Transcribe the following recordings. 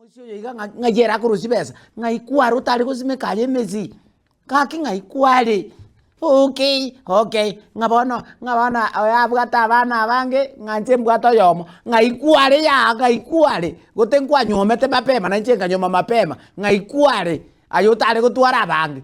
Omoisia oyo iga ng'a ng'ai ere akorwa chibesa, ng'ai kware otare gosimeka aye emesi, gaki ng'ai kware okay okay, ng'a bono ng'a bono oyo abwate abana abange, ng'a inche mbwate oyomo, ng'ai kware yaa ng'ai kware, gote nkwanyuomete mapema na inche nkanyuoma mapema, ng'ai kware aye otare gotwara abange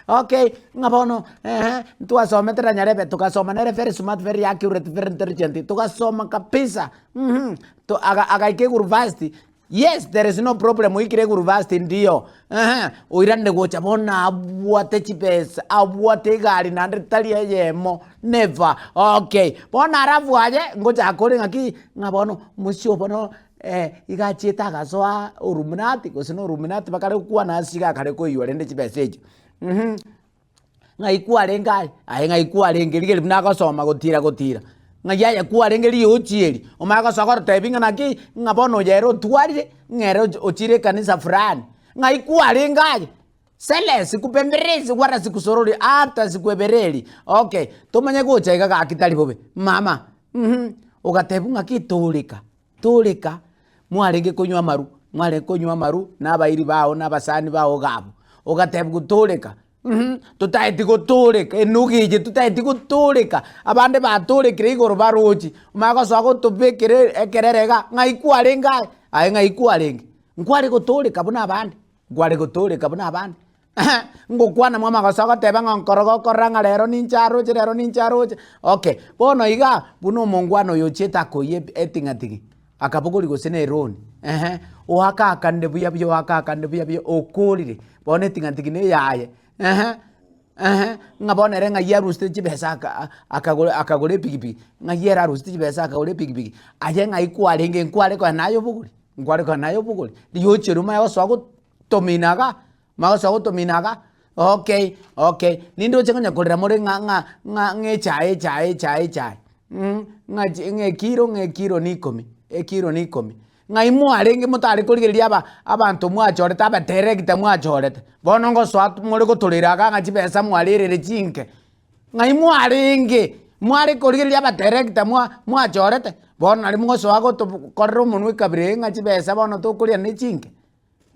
okay, ng'a bono ehe ntwasomete na nyarebe togasoma nere very smart very accurate very intelligent, togasoma kabisa mh, to aga agaika euniversity. Yes there is no problem oikire university ndio eeh oiranire gocha bono abwate chibesa abwate egari naende tari eyemo never okay. Bono alafu aye ngochaka ore ng'aki ng'a bono omoisia obo bono iga achiete agasoa oruminati gose na oruminati bakare gokwana ase iga akare koiywa rende chibesa echio. Ng'ai kwarenge aye? Aye ng'ai kwarenge? Rigereria buna agosoma gotira gotira. Ng'ai aye kwarenge riochi eri? Omanye gosoa gototebia ng'a naki, ng'a bono oyo ere otwarire, ng'a ere ochire ekanisa fulani. Ng'ai kwarenge aye? Sele sikupemberesi wala sikusorori ata sikuebereri. Okay, tomanye gocha iga gaki tari bobe. Mama, mh, ogatebiwa ng'aki toreka. Toreka, mwarenge konywa amaru, mwarenge konywa amaru na abairi bao na abasani bao iga abwo. Ogatebigwa toreka, mh, totaeti gotoreka enuga eye totaeti gotoreka, abande batorekire igoro barochi, omanye gosoa gotobekera ekerere iga, ng'ai kwarenge aye? Aye ng'ai kwarenge? Nkware gotoreka buna abande, nkware gotoreka buna abande. Ngokwana mwamagoso ogoteba ng'a nkoroga okorora ng'a rero ninche aroche rero ninche aroche. Okay, bono iga, buna omongwana oyo ochiete akoiyia ebi eting'ating'i, akabogoria gose na eroni, ehe, oakaakanire buya buya oakaakanire buya buya okorire, bono eting'ating'i na eyaye, ehe, ehe, ng'a bono ere ng'ai arusete chibesa aka akagora akagora epikipiki, ng'ai ere arusete chibesa akagora epikipiki, aye ng'ai kwarenge nkware konya naye obogori, nkware konya naye obogori, riochi erio omanye gosoa go. Tomina iga, magosa gotomina iga, okay okay, nindoche konya korera more ng'a ng'a ng'a ng'a echae echae echae echae ng'a chi ng'a ekiro ng'a ekiro na ikomi, ekiro na ikomi. Ng'ai mwarenge motare korigereria aba abanto mwachorete abateregita mwachorete, bono ngosoa more gotorera iga ng'a chibesa mwarerire chinke, ng'ai mwarenge, mware korigereria abateregita mwa mwachorete, bono naria mogosoa goto korera omonwe ekabira eye ng'a chibesa bono tokoria ne chinke.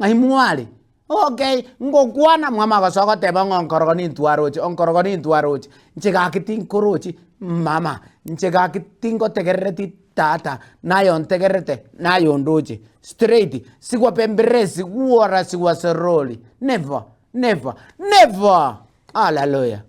Ng'ai mware? Okay, ngokwana mwama gosoa goteba ng'a onkorogo nintwaroche, onkorogo nintwaroche, inche gaki tinkorochi mama, inche gaki tingotegerereti tata, naye ontegererete, naye ondoche, straight, sigwapemberesi gwora sigwasorori, never, never, never! Hallelujah.